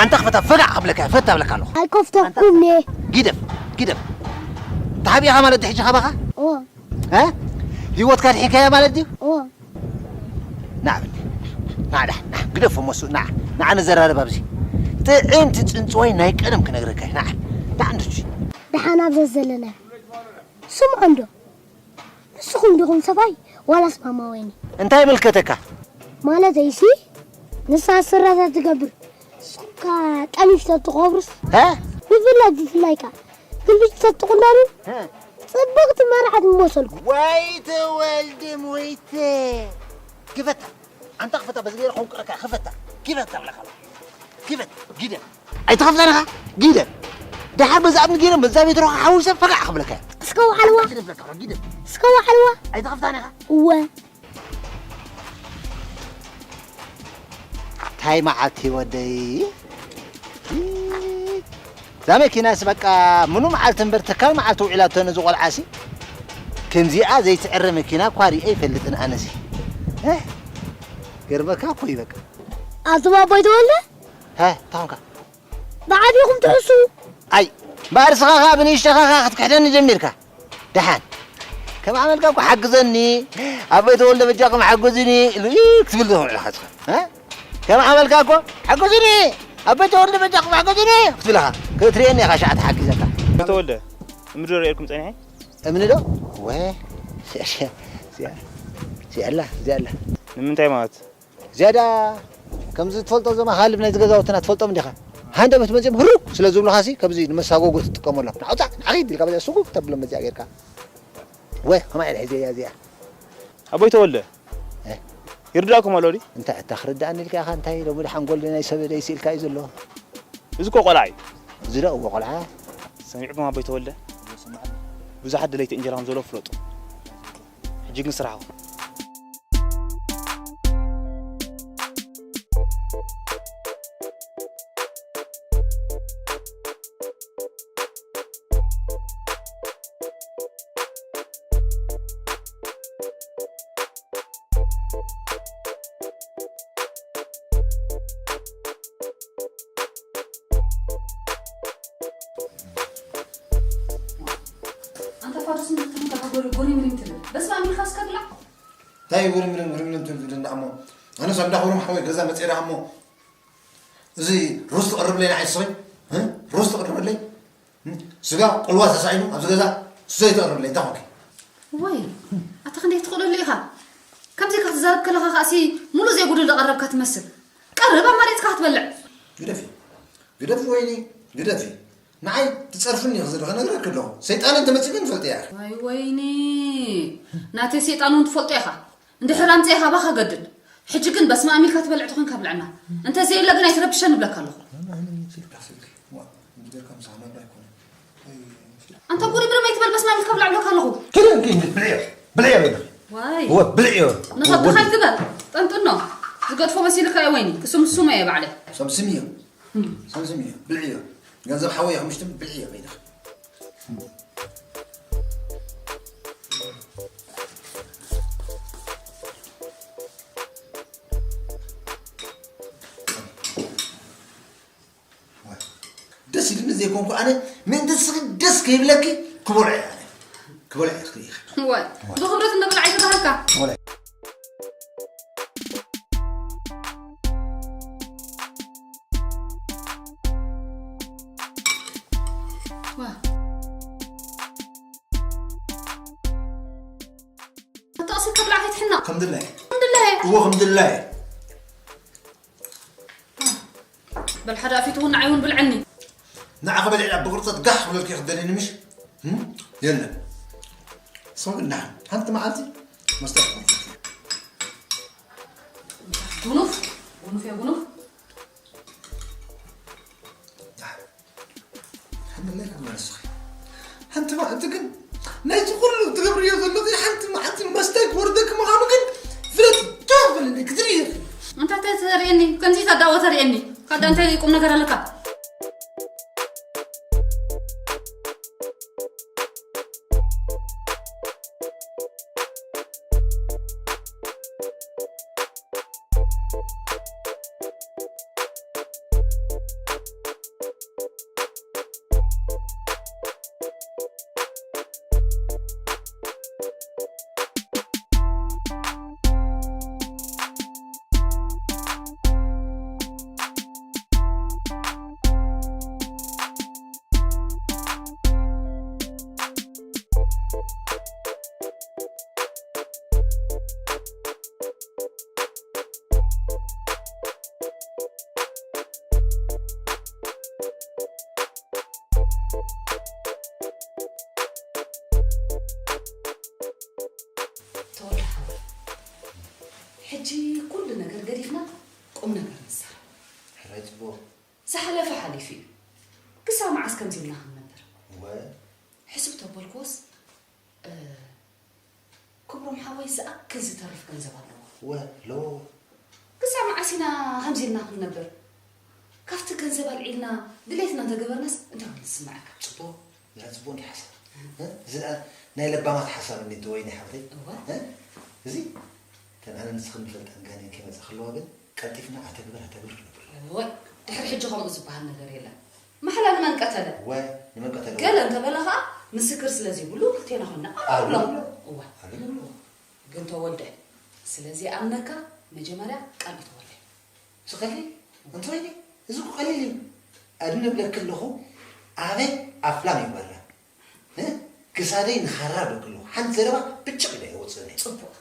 ኣንታ ክፈታ ፈጋዕ ክብለካ ፈታ ብለካ ኣለኹ። ኣይከፍተኩም እየ። ጊደፍ ጊደፍ። ተሓቢእኻ ማለት ድሕጂ ካባኻ? እዎ። እ? ህይወትካ ድሒካያ ማለት ድዩ? እዎ። ና በል። ና ዳ ና ግደፎ መሱ ና። ና ንዘራረብ ኣብዚ። ጥዕምቲ ጽንጽዋይ ናይ ቀደም ክነግረካ ና። ዳ እንድጂ። ደሓን ኣብ ዘዘለና። ስምዖ እንዶ። ንስኹም ዲኹም ሰብኣይ ዋላስ ማማ ወይኒ? እንታይ ይምልከተካ? ማለተይሲ ንሳ ስራታት ትገብር፣ ንስኹም ከ ቀሚሽ ተትቆብሩስ? ሀ? ብፍላይ ብፍላይ ከ ግልብጭ ተትቑነኑ? ሀ? ጽብቕቲ መርዓት ምመሰልኩ። ወይ ተወልደ ሞይተ። ግፈታ። ኣንታ ክፈታ በዚ ገይረ ከውቅረካ ክፈታ። ግፈታ ብለካ። ግፈት። ጊደ። ኣይትኸፍታን ኢኻ? ጊደ። ደሓር በዛ እምኒ ገይረ በዛ ቤት ሮኻ ሓዊሰ ፈጋዕ ክብለካ እየ። እስከ ወዓልዋ። ጊደ ብለካ፣ ጊደ። እስከ ወዓልዋ። ኣይትኸፍታን ኢኻ? እወ። ታይ መዓልቲ ወደይ? እዛ መኪናስ በቃ ምኑ መዓልቲ እምበር ተካል መዓልቲ ውዒላቶ ነዚ ቆልዓሲ። ከምዚኣ ዘይትዕረ መኪና እኳ ሪኤ ይፈልጥን ኣነሲ። እ? ገርመካ እኮ እዩ በቃ። ኣቱም ኣቦይ ተወልደ? ሀ፣ እንታይ ኾንካ? ብዓቢኹም ትሕሱ። ኣይ፣ እምበኣር ስኻ ኸኣ ብንእሽተኻ ኸኣ ክትክሕደኒ ጀሚርካ። ደሓን። ከም ኣመልካ እኮ ሓግዘኒ፣ ኣቦይ ተወልደ በጃኹም ሓግዙኒ ኢሉ እዩ ክትብል ትውዕል ኢኻ ስኻ። እ? ከም ኣመልካ እኮ ሓግዙኒ፣ ኣቦይ ተወልደ በጃኹም ሓግዙኒ ክትብል ኢኻ። ክትርእየኒ ኢኻ ሸዓ ተሓጊዘካ። ተወልደ፣ እምኒ ዶ ርኤልኩም ጸኒሐ? እምኒ ዶ? ወ-፣ እዚኣ፣ እዚኣ፣ እዚኣ ኣላ፣ እዚኣ ኣላ። ንምንታይ ማለት? ዝያዳ ከምዚ ትፈልጦ እዞም ኣኻልብ ናይዚ ገዛውትና ትፈልጦም እንዲኻ? ሃንደበት መጺኦም ህሩግ ስለ ዝብሉኻሲ ከምዚ ንመሳጎጎ ትጥቀመሎም። ንዓውጻ ንዓኺድ ኢልካ በዚኣ ሱጉግ ተብሎም በዚኣ ጌርካ። ወ-፣ ከማይ ኢለ ሒዘያ እዚኣ። ኣቦይ ተወልደ። እ? ይርዳእኩም ኣሎ ድዩ? እንታይ እታ ክርዳእኒ ኢልካ ኢኻ? እንታይ ሎሚ ደሓን ጎልዲ ናይ ሰብ ደይሲ ኢልካ እዩ ዘሎ። እዚ እኮ ቆልዓ እዩ። እዚ ዶ እዎ ቆልዓ? ሰሚዕኩም ኣቦይ ተወልደ? ብዙሓት ደለይቲ እንጀራ ከም ዘለዉ ፍለጡ። ሕጂ ግን ስራሕኩም። ኣንታ ፋዱስ፣ ንክትምካ ጎሪ-፣ ጎሪምሪም ትብል። በስመ ኣብ ኢልካ እስከ ብላዕ። እንታይ ጎሪምሪም፣ ጎሪምሪም ትብል ትብል እንዳ እሞ? ኣነስ ኣብ እንዳ ክብሮም ሓወይ ገዛ መጺኤ ደኣ እሞ፣ እዚ ሩዝ ትቕርብለይ ንዓይ ስኺ? እ? ሩዝ ትቕርብለይ? እ? ስጋ ቁልዋ ተሳኢኑ ኣብዚ ገዛ ዘይትቕርብለይ እንታይ ኾንኪ? ወይ፣ ኣታ ክንደይ ትኽእለሉ ኢኻ? ከምዚ ክትዛረብ ከለኻ ከኣሲ ሙሉእ ዘይጉድል ዘቐረብካ ትመስል። ቀርብ ኣማሪጽካ ክትበልዕ። ግደፊ። ግደፊ ወይኒ፣ ግደፊ። ንዓይ ትጸርፍኒ ኢኺ ዘለኺ፣ ነግረኪ ኣለኹ። ሰይጣን እንተመጺኡ ግን ንፈልጥ እያ። ዋይ ወይኒ፣ ናተይ ሰይጣን እውን ትፈልጦ ኢኻ። እንድሕር ኣምጺኤ ካባኻ ገድል። ሕጂ ግን በስመ ኣብ ኢልካ ትበልዕ ተኾንካ ብልዐና። እንተዘየለ ግን ኣይትረብሸኒ እብለካ ኣለኹ። ኣንታ ጉሪምሪም ኣይትበል፣ በስመ ኣብ ኢልካ ብላዕ እብለካ ኣለኹ። ክደ እንኪ ብልዕዮ፣ ብልዕዮ በይንኺ። ዋይ። እወ፣ ብልዕዮ። ንኸብድኻ ኣይትበል። ጠንጥኖ። ዝገድፎ መሲልካ እየ ወይኒ። ክስምስሞ እየ ባዕለይ። ሰምስምዮ። ሰምስምዮ፣ ብልዕዮ። ገንዘብ ሓወይ እየ፣ ምሽቲ ብልዕዮ በይንኺ። ደስ ኢሉኒ ዘይኮንኩ ኣነ፣ ምእንቲ ንስኺ ደስ ከይብለኪ ክበልዖ እየ ኣነ። ክበልዖ እየ፣ ክትርኢ ኢኺ። ዋይ፣ ብኽብረት እንዶ ብላዕ ኣይተባህልካ። ክበልዖ እየ። ዋ። ኣታ ኣሰይ ከብላዕ ከይትሕናቕ። ከም ድላየ። ከም ድላየ። እዎ፣ ከም ድላየ። በል ሓደ ኣፊት እውን ንዓይ እውን ብልዐኒ። ንዓኺ በሊዕላ ብቕርጸት ጋሕ ክብለልኪ ክደልኒ ምሽ? እም? የለን። ሰው ግን ደሓን ሓንቲ መዓልቲ መስተ ክኾንኪ። ጉኑፍ፣ ጉኑፍ እየ ጉኑፍ። ሓንቲ መዓልቲ ግን ናይዚ ኩሉ ትገብርዮ ዘለኺ ሓንቲ መዓልቲ መስታይ ክወርደኪ ምዃኑ ግን ፍለጥ። ደው በልኒ ክትርኢ ኢኺ። እንታይ ተርእየኒ? ከምዚ ታዳወ ተርእየኒ። ካዳ እንታይ ቁም ነገር ኣለካ? ሕጂ ኩሉ ነገር ገዲፍና ቁም ነገር ንዛረብ። ሕራይ ጽቡቕ። ዝሓለፈ ሓሊፉ እዩ። ክሳብ መዓስ ከምዚ ኢልና ክንነብር? እወ። ሕስብ ተበልክዎስ፣ እ፣ ክብሮም ሓወይ ዝኣክል ዝተርፍ ገንዘብ ኣለዎ። እወ፣ ኣለዎ። ክሳብ መዓስ ኢና ከምዚ ኢልና ክንነብር? ካብቲ ገንዘብ ኣልዒልና ድሌትና እንተገበርናስ እንታይ ኮይኑ ዝስምዓካ? ጽቡቕ፣ እዛ ጽቡቕ እንዲ ሓሳብ። እ? እዚ ደኣ ናይ ለባማት ሓሳብ እንዲ ወይ ናይ ሓብተይ። እወ። እ? እዚ፣ እተን ኣነ ንስኽን ንፈልጠን ጋኔን ከይመጻ ከለዋ ግን ቀልጢፍና ኣተግብር ኣተግብር ክንብል። እወ፣ ድሕሪ ሕጂ ከምኡ ዝበሃል ነገር የለን። ማሕላ ንመን ቀተለ? እወ፣ ንመን ቀተለ? ገለ እንተበለ ኸኣ ምስክር ስለ ዘይብሉ ክልቴና ኾንና ኣሉ ኣሎ። ኣሎ። እወ። ኣሉ ኣሎ። ግን ተወልደ፣ ስለዚ ኣምነካ መጀመርያ ቃል ይተወልደ። እዚ ቀሊል? ኣንቲ ወይኒ፣ እዚ እኮ ቀሊል እዩ። ኣድነ እብለኪ ኣለኹ፣ ኣነ ኣፍላም ይበላ። እ? ክሳደይ ንኻራ እብለኪ ኣለኹ። ሓንቲ ዘረባ ብጭቕ ኢለ የውፅእኒ። ጽቡቕ።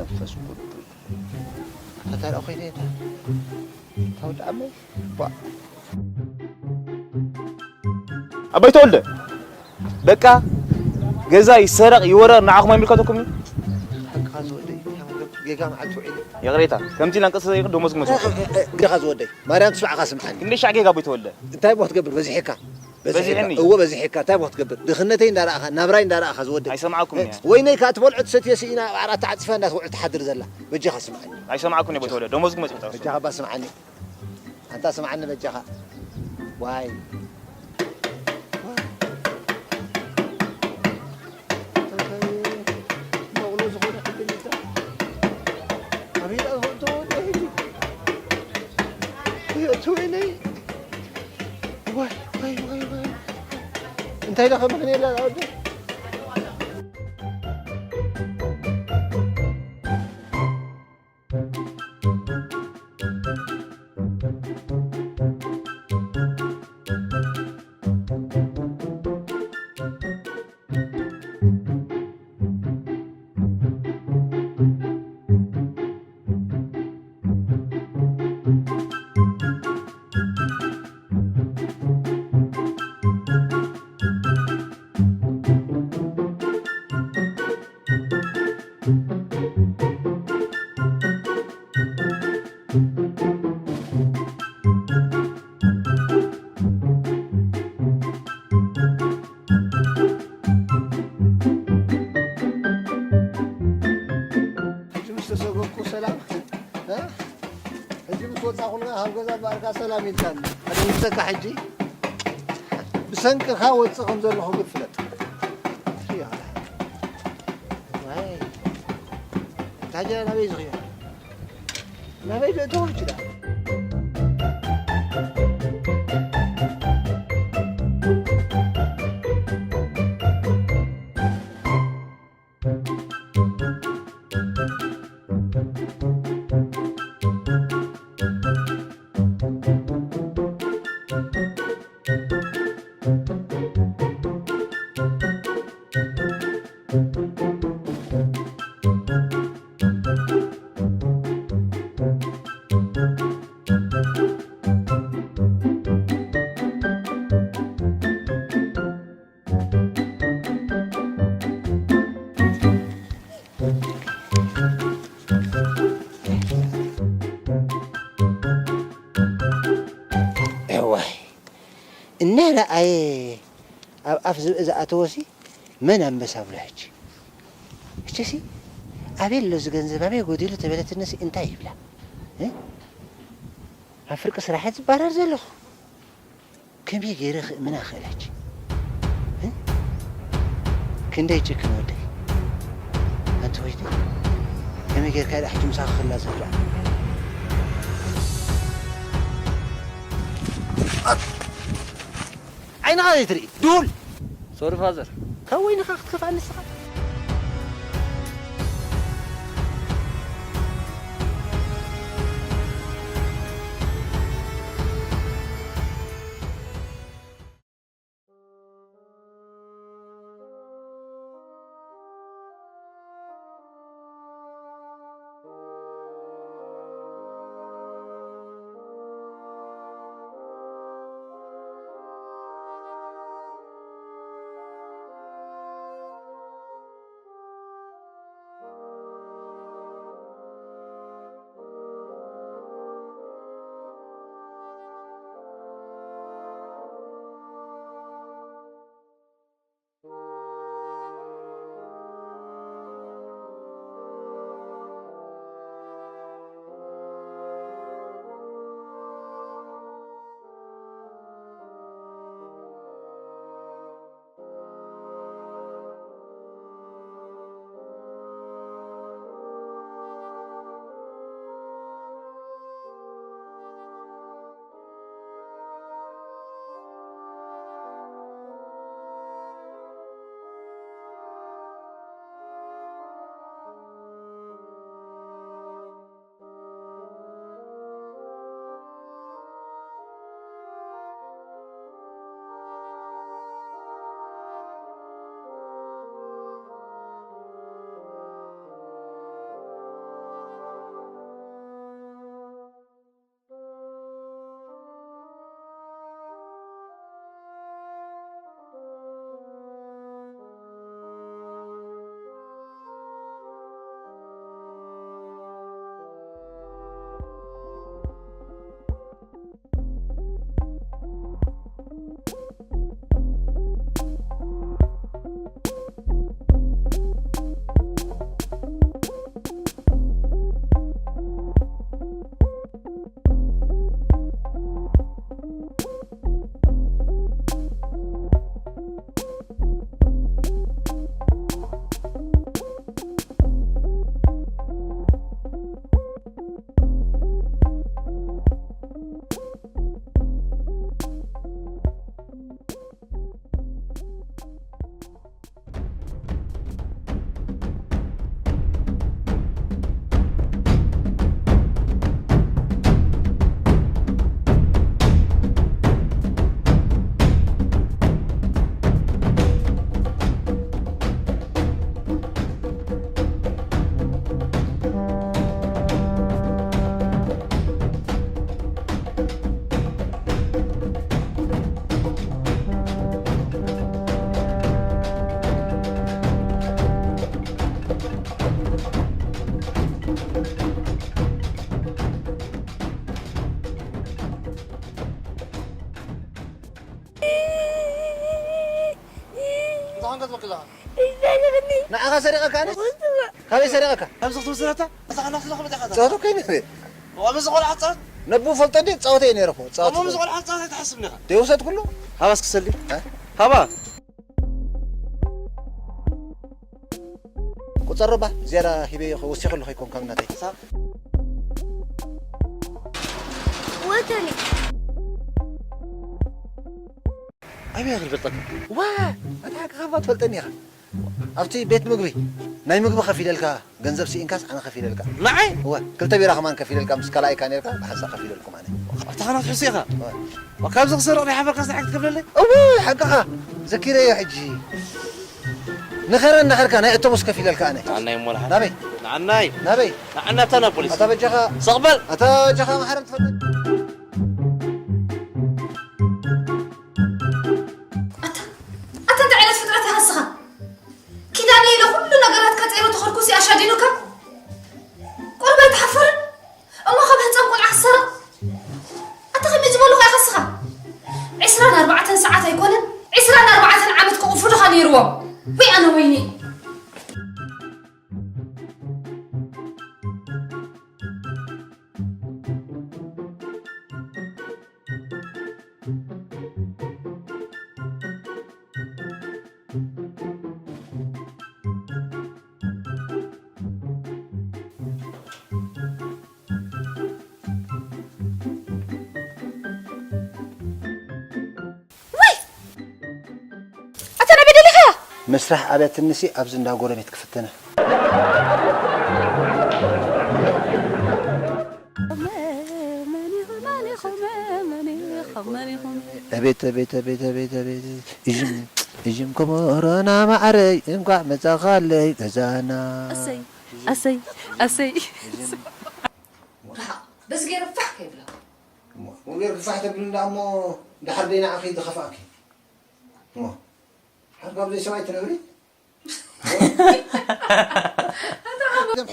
መንፈስ ቅዱስ። ኣታ ታዲያ ኮይነ እታ ታውድ ዓመይ ባ ኣባይ ተወልደ፣ በቃ ገዛ ይሰረቕ ይወረር ንዓኹም ኣይምልከተኩም እዩ። ሓቅኻ ዝወደይ፣ ጌጋ መዓልቲ ውዒለ። ይቕሬታ፣ ከምዚ ኢላ እንቅስቃሴ ይቕር ደሞዝ ክመጽእ። ጌጋ ዝወደይ፣ ማርያም ትስማዕካ ስምዓኒ። ክንደይ ሻዕ ጌጋ ኣቦይ ተወልደ? እንታይ እሞ ክትገብር በዚሕካ? በዚሕኒ። እዎ በዚሕካ፣ እንታይ እሞ ክትገብር? ድኽነተይ እንዳረኣኻ፣ ናብራይ እንዳረኣኻ ዝወደይ። ኣይሰማዕኩምን እየ። ወይነይ ከኣ ትበልዖ ትሰትዮ ስኢና ኣብ ዓራት ተዓጺፋ እንዳትውዕል ትሓድር ዘላ። በጃኻ ስምዓኒ። ኣይሰማዕኩን እየ ኣቦይ ተወልደ፣ ደሞዝ ክመጽእ። በጃኻ እባ ስምዓኒ። ኣንታ ስምዓኒ በጃኻ። ዋይ። መቕሎ ዝኾነ ዕድል እዩ። ኣቤት ኣዝማልቶ ወዲ ሕጂ። እቲ ወይነይ። ዋይ፣ ዋይ፣ ዋይ፣ ዋይ። እንታይ ኢለ ከምኽንየላ ወዲ? ሕጂ ምስ ተሰጎግኩ ሰላም፣ እ? ሕጂ ምስ ወጻኹ ካብ ገዛ እምበኣርካ ሰላም ኢልካኒ። ኣደንግጸካ ሕጂ። ብሰንክኻ ወጽእ ከም ዘለኹ ግን ፍለጥ። ሪኣ። ዋይ። እታ ጀራ ናበይ ዝኽዮ? ናበይ ዶ እተወ ሕጂ ደኣ? እዋይ፣ እናረኣየ ኣብ ኣፍ ዝብኢ ዝኣተወሲ መን ኣንበሳ ብሎ ሕጂ? ሕጂሲ ኣበይ ኣሎ እዚ ገንዘብ፣ ኣበይ ጎዲሉ ተበለትንሲ እንታይ ይብላ? እ? ኣብ ፍርቂ ስራሕ እየ ዝባረር ዘለኹ። ከመይ ገይረ ክእምና ክእል ሕጂ? እ? ክንደይ ጭክን ወደይ። ኣንቲ ወይደይ፣ ከመይ ጌርካ ኢላ ሕጂ ምሳኺ ክላ ዘርድዓ? ዓይንኻ ዘይትርኢ ድሁል። ሶሪ ፋዘር። ካብ ወይንኻ ክትከፍኣ ንስኻ። እንታይ ኮንካ ዝበልክ ዘለኻ? ይዛረበኒ። ንዓኻ ሰሪቐካ ኣነ? ወስዋ። ካበይ ሰሪቐካ? ከምዚ ክትውስድ ኣታ? እዛ ከላ ስለኹም እንታይ ጸወታ ኮይነ። ኣበዚ ቆልዓ ጻወት? ነቡ ፈልጦ እንዴ? ጻወተ እየ ነይረ እኮ። ጻወተ እሞ ምስ ቆልዓ ጻወት ኣይትሓስብን ኢኻ። ደይ ውሰድ ኩሉ? ሃባስ ክሰሊ? እ? ሃባ። ቁጸሮ ባ፣ ዝያዳ ሂበዮ ወሲኹ ኣለኹ ኣይኮንካን ናተይ። ሳብ? ወተኒ። ኣበይ እያ ክትፈልጠካ? ዋ፣ ኣታ ሓቅኻ እባ ትፈልጠኒ ኢኻ። ኣብቲ ቤት ምግቢ፣ ናይ ምግቢ ከፊለልካ፣ ገንዘብ ስኢንካስ ኣነ ከፊለልካ። ንዓይ? እወ፣ ክልተ ቢራ ከማን ከፊለልካ፣ ምስ ካልኣይካ ነርካ፣ ብሓንሳእ ከፊለልኩም ኣነ። ኣታ ኸና ትሕሱ ኢኻ? እወ። ካብዚ ክሰርቕ ናይ ሓበርካ ስራሕ ክትከፍለለይ? እወ፣ ሓቅኻ። ዘኪረዮ ሕጂ። ንኸረ እናኸርካ ናይ ኣውቶቡስ ከፊለልካ ኣነ። ንዓናይ እሞ ለሓ። ናበይ? ንዓናይ። ናበይ? ንዓና እታ ናብ ፖሊስ። ኣታ በጃኻ። ሰቕ በል። ኣታ በጃኻ መሓረም ትፈልጥ? ኣታ፣ ኣታ እንታይ ዓይነት ፍጥረት ኢኻ ንስኻ? ኪዳነ ኢለ ኩሉ ነገራትካ ጸይሩ ተኸርኩሲ ኣሻዲኑካ? ቁሩብ ኣይትሓፍርን? እሞ ካብ ህጻን ቆልዓ ክትሰርቕ? ኣታ ከመይ ዝበሉኻ ኢኻ ንስኻ? ዒስራን ኣርባዕተን ሰዓት ኣይኮነን፣ ዒስራን ኣርባዕተን ዓመት ክቕፉ ድኻ ነይርዎም? ወይ ኣነ ወይኒ። ወይ! ኣታ ናበይ ደሊኻያ? መስርሕ ኣብያትንሲ ኣብዚ እንዳ ጎረቤት ክፍትነ። ኣቤት፣ ኣቤት፣ ኣቤት፣ ኣቤት፣ ኣቤት። እዥም፣ እዥም ኮሞሮና ማዕረይ፣ እንኳዕ መጻኻለይ ገዛና። ኣሰይ፣ ኣሰይ፣ ኣሰይ። ርሓቕ፣ በዚ ገይረ ፋሕ ከይብላ። እሞ፣ እሞ ገይርኪ ፋሕ ተብሊ እንዳ እሞ፣ እንዳ ሓርደይ ንዓኺ ዝኸፍኣኪ። እሞ፣ ሓር ካብ ዘይሰብኣይ ትነብሪ?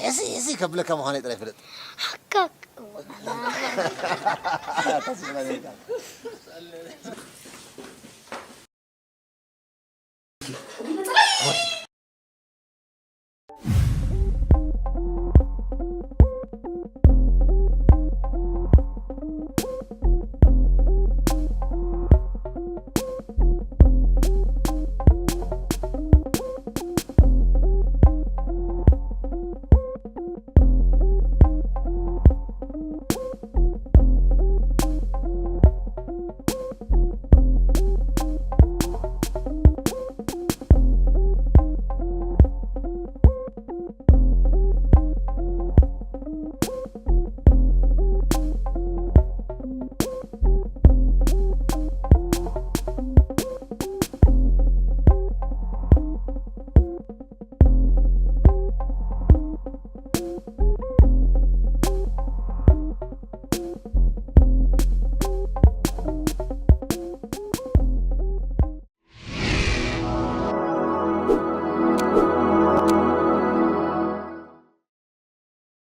ሕሲ፣ ሕሲ ከብለካ ምዃነይ ጥራይ ፍለጥ። ሓካክ።